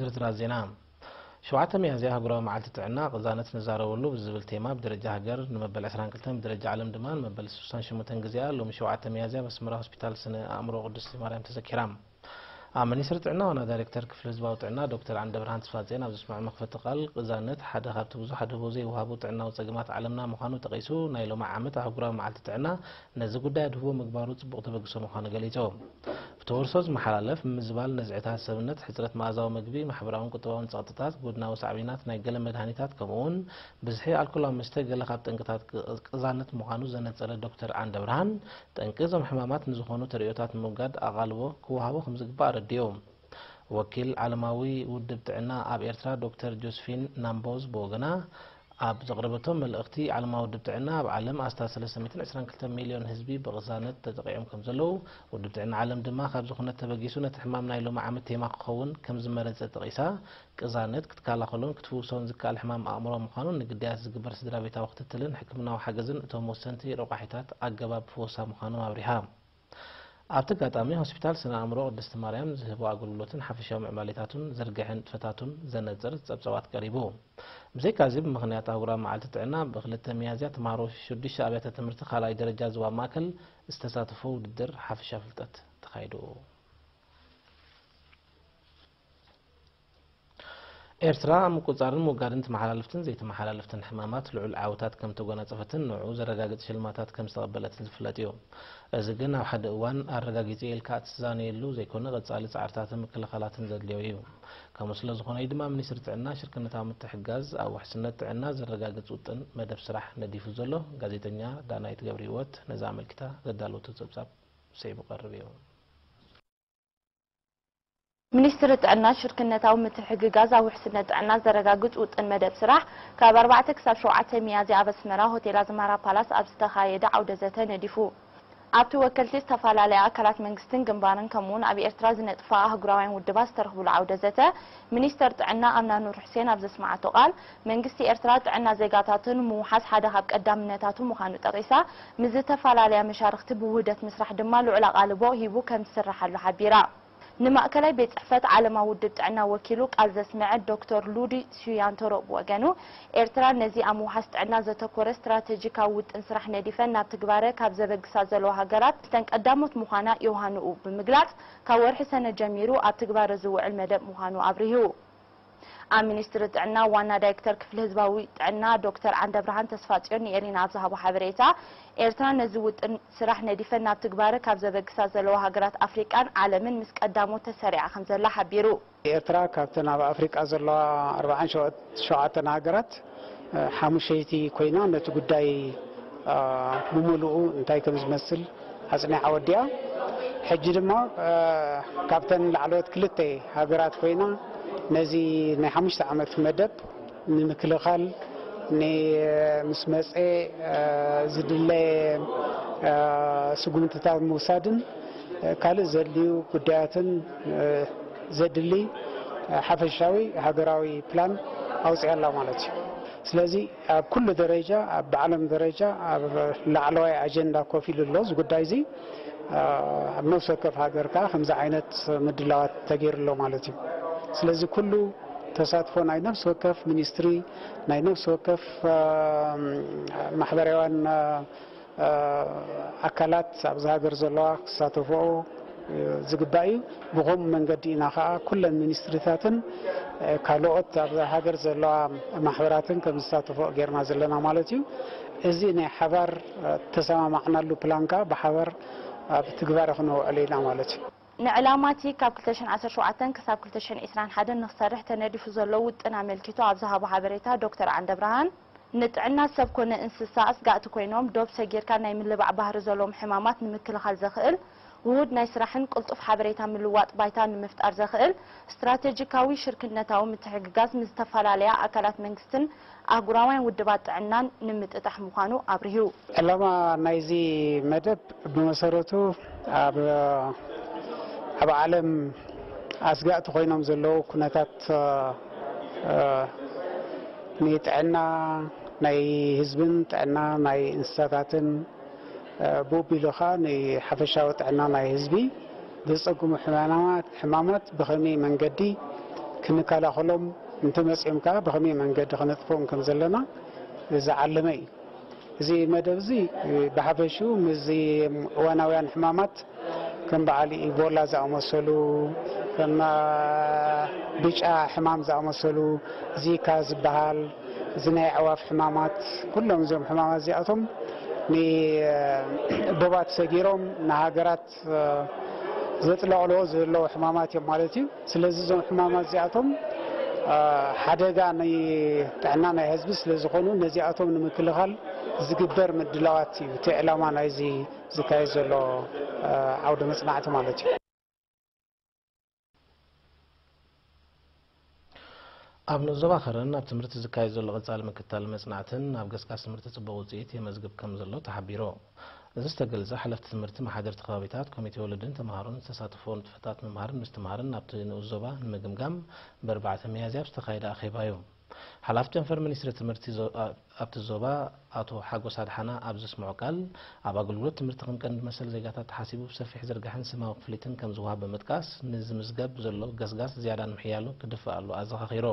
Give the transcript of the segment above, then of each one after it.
ዝርዝራት ዜና። ሸውዓተ ሚያዝያ ኣህጉራዊ መዓልቲ ጥዕና ቅዛነት ንዛረበሉ ብዝብል ቴማ ብደረጃ ሃገር ንመበል ዕስራን ክልተን፣ ብደረጃ ዓለም ድማ ንመበል ስሳን ሸሞንተን ግዜኣ ሎሚ ሸውዓተ ሚያዝያ ኣብ ኣስመራ ሆስፒታል ስነ ኣእምሮ ቅድስቲ ማርያም ተዘኪራ። ኣብ ሚኒስትሪ ጥዕና ዋና ዳይሬክተር ክፍሊ ህዝባዊ ጥዕና ዶክተር ዓንደብርሃን ተስፋጽዮን ኣብ ዘስምዖ መኽፈቲ ቃል፣ ቅዛነት ሓደ ካብቲ ብዙሕ ኣድህቦ ዘይወሃቦ ጥዕናዊ ጸገማት ዓለምና ምዃኑ ጠቒሱ፣ ናይ ሎሚ ዓመት ኣህጉራዊ መዓልቲ ጥዕና ነዚ ጉዳይ ኣድህቦ ምግባሩ ጽቡቕ ተበግሶ ምዃኑ ገሊጹ። ብተወርሶ ዝመሓላለፍ ምምዝባል ነዝዕታት ሰብነት፣ ሕጽረት መኣዛዊ መግቢ፣ ማሕበራውን ቁጠባውን ጸቕጥታት፣ ጎድናዊ ሳዕቤናት ናይ ገለ መድሃኒታት፣ ከምኡውን ብዝሒ ኣልኮላዊ መስተ ገለ ካብ ጠንቅታት ቅ-፣ ቅዛነት ምዃኑ ዘነጸረ ዶክተር ዓንደብርሃን፣ ጠንቂ እዞም ሕማማት ንዝኾኑ ተርእዮታት ንምውጋድ ኣቓልቦ ክወሃቦ ከም ዝግባእ ኣረዲኡ። ወኪል ዓለማዊ ውድብ ጥዕና ኣብ ኤርትራ ዶክተር ጆስፊን ናምቦዝ ብወገና ኣብ ዘቕረበቶ መልእኽቲ፣ ዓለማዊ ውድብ ጥዕና ኣብ ዓለም ኣስታት ሰለስተ ሚእትን ዕስራን ክልተን ሚልዮን ህዝቢ ብቕዛነት ተጠቒዖም ከም ዘለዉ፣ ውድብ ጥዕና ዓለም ድማ ካብዚ ኩነት ተበጊሱ ነቲ ሕማም ናይ ሎሚ ዓመት ቴማ ክኸውን ከም ዝመረጸ ጠቒሳ፣ ቅዛነት ክትከላኸሎን ክትፍውሶን ዝከኣል ሕማም ኣእምሮ ምዃኑን ንግዳያት ዝግበር ስድራቤታዊ ክትትልን ሕክምናዊ ሓገዝን እቶም ወሰንቲ ረቋሒታት ኣገባብ ፍወሳ ምዃኖም ኣብሪሃ። ኣብቲ ኣጋጣሚ ሆስፒታል ስነ ኣእምሮ ቅድስቲ ማርያም ዝህቦ ኣገልግሎትን ሓፈሻዊ ምዕባሌታቱን ዝርግሐ ንጥፈታቱን ዘነጽር ጸብጻባት ቀሪቡ። ብዘይካዚ ብምኽንያት ኣህጉራዊ መዓልቲ ጥዕና ብክልተ ሚያዝያ ተምሃሮ ሽዱሽተ ኣብያተ ትምህርቲ ካልኣይ ደረጃ ዞባ ማእከል ዝተሳተፎ ውድድር ሓፈሻ ፍልጠት ተኻይዱ። ኤርትራ ኣብ ምቁጽጻርን ምውጋድን ተመሓላለፍትን ዘይተመሓላለፍትን ሕማማት ልዑል ዓወታት ከም ተጎናጸፈትን ንዕኡ ዘረጋግጽ ሽልማታት ከም ዝተቐበለትን ዝፍለጥ እዩ። እዚ ግን ኣብ ሓደ እዋን ኣረጋጊጸ ኢልካ እትዛነየሉ ዘይኮነ ቀጻሊ ጻዕርታትን ምክልኻላትን ዘድልዮ እዩ። ከምኡ ስለ ዝኾነ እዩ ድማ ሚኒስትሪ ጥዕና ሽርክነታዊ ምትሕግጋዝ ኣብ ውሕስነት ጥዕና ዘረጋግጽ ውጥን መደብ ስራሕ ነዲፉ ዘሎ። ጋዜጠኛ ዳናይት ገብረህይወት ነዚ ኣመልኪታ ዘዳለወቶ ጸብጻብ ስዒቡ ቀርብ እዩ። ሚኒስትሪ ጥዕና ሽርክነታዊ ምትሕግጋዝ ኣብ ውሕስነት ጥዕና ዘረጋግጽ ውጥን መደብ ስራሕ ካብ ኣርባዕተ ክሳብ ሸውዓተ ሚያዝያ ኣብ ኣስመራ ሆቴል ኣዝመራ ፓላስ ኣብ ዝተኻየደ ዓውደ ዘተ ነዲፉ። ኣብቲ ወከልቲ ዝተፈላለያ ኣካላት መንግስትን ግንባርን ከምኡውን ኣብ ኤርትራ ዝነጥፋ ኣህጉራውያን ውድባት ዝተረኽብሉ ዓውደ ዘተ፣ ሚኒስተር ጥዕና ኣምና ኑር ሑሴን ኣብ ዘስመዓቶ ቃል፣ መንግስቲ ኤርትራ ጥዕና ዜጋታቱ ንምውሓስ ሓደ ካብ ቀዳምነታቱ ምዃኑ ጠቒሳ፣ ምስ ዝተፈላለያ መሻርኽቲ ብውህደት ምስራሕ ድማ ልዑል ኣቓልቦ ሂቡ ከም ዝስርሓሉ ሓቢራ። ንማእከላይ ቤት ጽሕፈት ዓለማዊ ውድብ ጥዕና ወኪሉ ቃል ዘስመዐ ዶክተር ሉዲ ሱያንቶሮ ብወገኑ፣ ኤርትራ ነዚ ኣብ ምውሓስ ጥዕና ዘተኮረ ስትራተጂካዊ ውጥን ስራሕ ነዲፈን ናብ ትግባረ ካብ ዘበግሳ ዘለዋ ሃገራት እተን ቀዳሞት ምዃና ዮሃንኡ ብምግላጽ፣ ካብ ወርሒ ሰነ ጀሚሩ ኣብ ትግባረ ዝውዕል መደብ ምዃኑ ኣብሪሁ። ኣብ ሚኒስትሪ ጥዕና ዋና ዳይሬክተር ክፍሊ ህዝባዊ ጥዕና ዶክተር ዓንደብርሃን ተስፋጽዮን ንኤሪና ኣብ ዝሃቦ ሓበሬታ፣ ኤርትራ ነዚ ውጥን ስራሕ ነዲፈን ናብ ትግባረ ካብ ዘበግሳ ዘለዋ ሃገራት ኣፍሪቃን ዓለምን ምስ ቀዳሞት ተሰሪዓ ከም ዘላ ሓቢሩ። ኤርትራ ካብተን ኣብ ኣፍሪቃ ዘለዋ ኣርባዓን ሸውዓተን ሃገራት ሓሙሸይቲ ኮይና ነቲ ጉዳይ ብሙሉኡ እንታይ ከም ዝመስል ኣጽኒዓ ወዲኣ። ሕጂ ድማ ካብተን ላዕለዎት ክልተ ሃገራት ኮይና ነዚ ናይ ሓሙሽተ ዓመት መደብ ንምክልኻል ምስ መጸ ዝድለ ስጉምትታት ምውሳድን ካልእ ዘድልዩ ጉዳያትን ዘድሊ ሓፈሻዊ ሃገራዊ ፕላን ኣውጺኣ ኣላ ማለት እዩ። ስለዚ ኣብ ኩሉ ደረጃ ኣብ ዓለም ደረጃ ኣብ ላዕለዋይ ኣጀንዳ ኮፍ ኢሉ ኣሎ እዚ ጉዳይ እዚ። ኣብ ነፍሲ ወከፍ ሃገር ከዓ ከምዚ ዓይነት ምድላዋት ተገይሩ ኣሎ ማለት እዩ። ስለዚ ኩሉ ተሳትፎ ናይ ነፍሲ ወከፍ ሚኒስትሪ ናይ ነፍሲ ወከፍ ማሕበራውያን ኣካላት ኣብዚ ሃገር ዘለዋ ክሳተፍኦ ዝግባእ እዩ። ብኸምኡ መንገዲ ኢና ከዓ ኩለን ሚኒስትሪታትን ካልኦት ኣብ ሃገር ዘለዋ ማሕበራትን ከም ዝሳተፍኦ ጌርና ዘለና ማለት እዩ። እዚ ናይ ሓባር ተሰማማዕናሉ ፕላን ከዓ ብሓባር ኣብ ትግባረ ክነውዕሎ ኢና ማለት እዩ። ንዕላማ እቲ ካብ ክልተ ሽሕን ዓሰርተ ሸውዓተን ክሳብ ክልተ ሽሕን ዕስራን ሓደን ንክሰርሕ ተነዲፉ ዘሎ ውጥን ኣመልኪቱ ኣብ ዝሃቦ ሓበሬታ ዶክተር ዓንደብርሃን፣ ንጥዕና ሰብ ኮነ እንስሳ ኣስጋእቲ ኮይኖም ዶብ ሰጊርካ ናይ ምልባዕ ባህሪ ዘለዎም ሕማማት ንምክልኻል ዘኽእል ውሁድ ናይ ስራሕን ቅልጡፍ ሓበሬታ ምልዋጥ ባይታ ንምፍጣር ዘኽእል ስትራቴጂካዊ ሽርክነታዊ ምትሕግጋዝ ምስ ዝተፈላለያ ኣካላት መንግስትን ኣህጉራውያን ውድባት ጥዕናን ንምጥጣሕ ምዃኑ ኣብሪሁ። ዕላማ ናይዚ መደብ ብመሰረቱ ኣብ ኣብ ዓለም ኣስጋእቲ ኮይኖም ዘለዉ ኩነታት ንጥዕና ናይ ህዝብን ጥዕና ናይ እንስሳታትን ብኡ ኣቢሉ ከዓ ንሓፈሻዊ ጥዕና ናይ ህዝቢ ዘፀግሙ ሕማማት ብኸመይ መንገዲ ክንከላኸሎም እንተመጺኦም ከኣ ብኸመይ መንገዲ ክነጥፍኦም ከም ዘለና ዝዓለመ እዩ። እዚ መደብ እዚ ብሓፈሽኡ ምስዚ እዋናውያን ሕማማት ከም በዓል ኢቦላ ዝኣመሰሉ፣ ከም ብጫ ሕማም ዝኣመሰሉ፣ ዚካ ዝበሃል፣ እዚ ናይ ኣዕዋፍ ሕማማት፣ ኩሎም እዞም ሕማማት እዚኣቶም ንዶባት ሰጊሮም ንሃገራት ዘጥለቕልዎ ዘለዉ ሕማማት እዮም ማለት እዩ። ስለዚ እዞም ሕማማት እዚኣቶም ሓደጋ ንጥዕና ናይ ህዝቢ ስለ ዝኾኑ ነዚኣቶም ንምክልኻል ዝግበር ምድላዋት እዩ እቲ ዕላማ ናይዚ ዝካየድ ዘሎ ዓውደ መጽናዕቲ ማለት እዩ። ኣብ ንኡስ ዞባ ከረን ኣብ ትምህርቲ ዝካየድ ዘሎ ቀጻሊ ምክትታል መጽናዕትን ኣብ ገስጋስ ትምህርቲ ጽቡቕ ውጽኢት የመዝግብ ከም ዘሎ ተሓቢሩ። እዚ ዝተገልጸ ሓለፍቲ ትምህርቲ፣ መሓደርቲ ከባቢታት፣ ኮሚቴ ወለድን ተምሃሮን ዝተሳተፍዎ ንጥፈታት ምምሃርን ምስትምሃርን ኣብቲ ንኡስ ዞባ ንምግምጋም ብኣርባዕተ ሚያዝያ ኣብ ዝተኻየደ ኣኼባ እዩ። ሓላፊ ጨንፈር ሚኒስትሪ ትምህርቲ ኣብቲ ዞባ ኣቶ ሓጎስ ኣድሓና ኣብ ዘስምዖ ቃል፣ ኣብ ኣገልግሎት ትምህርቲ ከም ቀንዲ መሰል ዜጋታት ተሓሲቡ ብሰፊሕ ዝርጋሐን ስማዊ ክፍሊትን ከም ዝወሃብ ብምጥቃስ፣ ንዝምዝገብ ዘሎ ገስጋስ ዝያዳ ንምሕያሉ ክድፈኣሉ ኣዘኻኺሩ።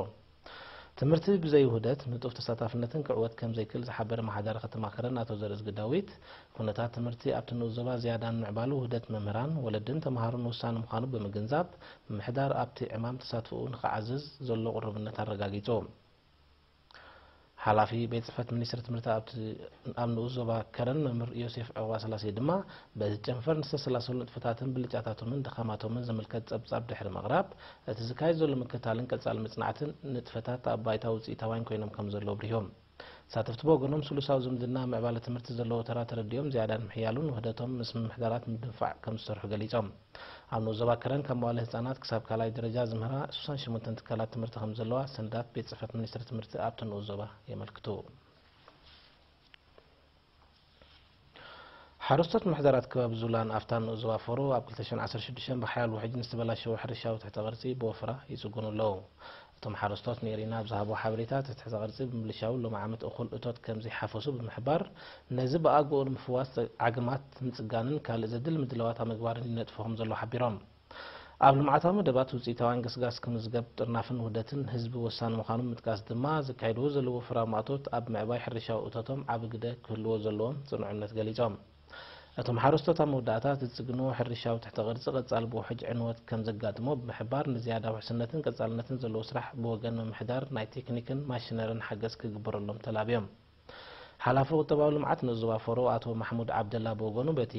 ትምህርቲ ብዘይ ውህደት ንጡፍ ተሳታፍነትን ክዕወት ከም ዘይክእል ዝሓበረ ኣመሓዳሪ ከተማ ከረን ኣቶ ዘርእዝጊ ዳዊት፣ ኩነታት ትምህርቲ ኣብቲ ንኡስ ዞባ ዝያዳ ንምዕባሉ ውህደት መምህራን፣ ወለድን ተምሃሮን ወሳኒ ምዃኑ ብምግንዛብ፣ ምምሕዳር ኣብቲ ዕማም ተሳትፎኡ ንኽዓዝዝ ዘሎ ቅሩብነት ኣረጋጊጹ። ሓላፊ ቤት ጽሕፈት ሚኒስትሪ ትምህርቲ ኣብቲ ኣብ ንኡስ ዞባ ከረን መምህር ዮሴፍ ዑቕባስላሴ ድማ፣ በዚ ጨንፈር ንዝተሰላሰሉ ንጥፈታትን ብልጫታቶምን ድኻማቶምን ዝምልከት ጸብጻብ ድሕሪ ምቕራብ፣ እቲ ዝካየድ ዘሎ ምክትታልን ቀጻሊ መጽናዕትን ንጥፈታት ኣብ ባይታ ውጽኢታውያን ኮይኖም ከም ዘለዉ ኣብሪሆም። ተሳተፍቲ ብወገኖም፣ ስሉሳዊ ዝምድና ኣብ ምዕባለ ትምህርቲ ዘለዎ ተራ ተረዲኦም፣ ዝያዳ ንምሕያሉን ውህደቶም ምስ ምምሕዳራት ምድንፋዕ ከም ዝሰርሑ ገሊጾም። ኣብ ንኡስ ዞባ ከረን ካብ መዋእለ ህጻናት ክሳብ ካልኣይ ደረጃ ዝምህራ ሱሳን ሽሞንተን ትካላት ትምህርቲ ከም ዘለዋ ሰነዳት ቤት ጽሕፈት ሚኒስትሪ ትምህርቲ ኣብቲ ንኡስ ዞባ የመልክቱ። ሓረስቶት ምምሕዳራት ከባቢ ዙላን ኣፍታን ንኡስ ዞባ ፎሮ ኣብ ክልተ ሽሕን ዓሰርተ ሽዱሽተን ብሓያል ውሕጅ ንዝተበላሸወ ሕርሻዊ ትሕተ ቅርጺ ብወፍራ ይጽገኑ ኣለዉ። እቶም ሓረስቶት ንኤሪና ኣብ ዝሃብዎ ሓበሬታ፣ እቲ ትሕተ ቅርጺ ብምብልሻዉ ሎሚ ዓመት እኹል እቶት ከም ዘይሓፈሱ ብምሕባር፣ ነዚ ብኣግኡ ንምፍዋስ ዓግማት ምጽጋንን ካልእ ዘድሊ ምድላዋት ኣብ ምግባርን ይነጥፉ ከም ዘለዉ ሓቢሮም። ኣብ ልምዓታዊ መደባት ውፅኢታውያን ገስጋስ ክምዝገብ ጥርናፍን ውህደትን ህዝቢ ወሳኒ ምዃኑ ብምጥቃስ ድማ፣ ዘካይድዎ ዘለዉ ወፍራዊ ማእቶት ኣብ ምዕባይ ሕርሻዊ እቶቶም ዓቢ ግደ ክህልዎ ዘለዎም ፅኑዕ እምነት ገሊፆም። እቶም ሓረስቶት ኣብ መወዳእታ፣ እቲ ዝፅግንዎ ሕርሻዊ ትሕተ ቅርፂ ቀፃሊ ብውሕጅ ዕንወት ከምዘጋጥሞ ብምሕባር፣ ንዝያዳ ውሕስነትን ቀፃልነትን ዘለዎ ስራሕ ብወገን ምምሕዳር ናይ ቴክኒክን ማሽነርን ሓገዝ ክግበረሎም ተላብዮም። ሓላፊ ቁጠባዊ ልምዓት ንኡስ ዞባ ፎሮ ኣቶ ማሕሙድ ዓብደላ ብወገኑ፣ በቲ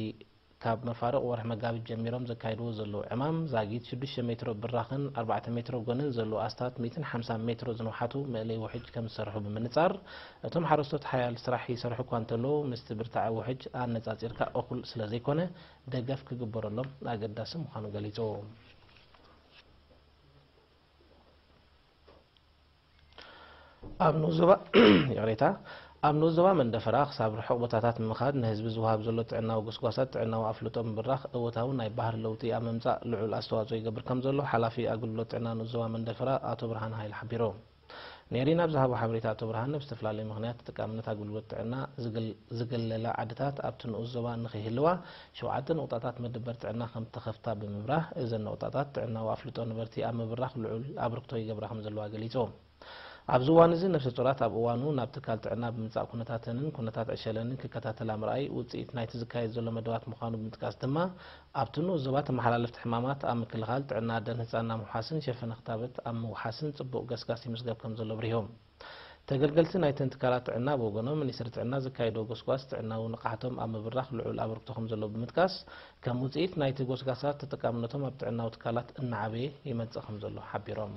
ካብ መፋርቕ ወርሒ መጋቢት ጀሚሮም ዘካይድዎ ዘለዉ ዕማም፣ ዛጊት ሽዱሽተ ሜትሮ ብራኽን ኣርባዕተ ሜትሮ ጎንን ዘለዉ ኣስታት ሚእትን ሓምሳን ሜትሮ ዝንውሓቱ መእለዪ ውሕጅ ከም ዝሰርሑ ብምንጻር፣ እቶም ሓረስቶት ሓያል ስራሕ ይሰርሑ እኳ እንተለዉ፣ ምስቲ ብርታዐ ውሕጅ ኣነጻጺርካ እኹል ስለ ዘይኮነ፣ ደገፍ ክግበረሎም ኣገዳሲ ምዃኑ ገሊጹ። ኣብ ንኡስ ዞባ ይቕሬታ፣ ኣብ ንኡስ ዞባ መንደፈራ ክሳብ ርሑቕ ቦታታት ብምኻድ ንህዝቢ ዝወሃብ ዘሎ ጥዕናዊ ጎስጓሳት ጥዕናዊ ኣፍልጦ ምብራኽ እወታዊ ናይ ባህሪ ለውጢ ኣብ ምምጻእ ልዑል ኣስተዋጽኦ ይገብር ከም ዘሎ ሓላፊ ኣገልግሎት ጥዕና ንኡስ ዞባ መንደፈራ ኣቶ ብርሃነ ሃይለ ሓቢሩ። ኔሪን ኣብ ዝሃቦ ሓበሬታ ኣቶ ብርሃነ ብዝተፈላለየ ምኽንያት ተጠቃምነት ኣገልግሎት ጥዕና ዝግል- ዝግለላ ዓድታት ኣብቲ ንኡስ ዞባ ንኸይህልዋ ሸውዓተ ነቑጣታት መደበር ጥዕና ከም እተኸፍታ ብምብራህ እዘን ነቑጣታት ጥዕናዊ ኣፍልጦ ነበርቲ ኣብ ምብራኽ ልዑል ኣበርክቶ ይገብራ ከም ዘለዋ ገሊጹ። ኣብዚ እዋን እዚ ነፍሰ ጾራት ኣብ እዋኑ ናብ ትካል ጥዕና ብምምጻእ ኩነታተንን ኩነታት ዕሸለንን ክከታተላ ምርኣይ ውጽኢት ናይቲ ዝካየድ ዘሎ መደባት ምዃኑ ብምጥቃስ ድማ ኣብቲ ንኡስ ዞባ ተመሓላለፍቲ ሕማማት ኣብ ምክልኻል ጥዕና ኣደን ህጻንና ምውሓስን ሸፈነ ክታበት ኣብ ምውሓስን ጽቡቕ ገስጋስ ይምዝገብ ከም ዘሎ ኣብሪሆም። ተገልገልቲ ናይተን ትካላት ጥዕና ብወገኖም ሚኒስትሪ ጥዕና ዘካየዶ ጎስጓስ ጥዕናዊ ንቕሓቶም ኣብ ምብራኽ ልዑል ኣበርክቶ ከም ዘሎ ብምጥቃስ ከም ውጽኢት ናይቲ ጎስጋሳት ተጠቃምነቶም ኣብ ጥዕናዊ ትካላት እናዓበየ ይመጽእ ከም ዘሎ ሓቢሮም።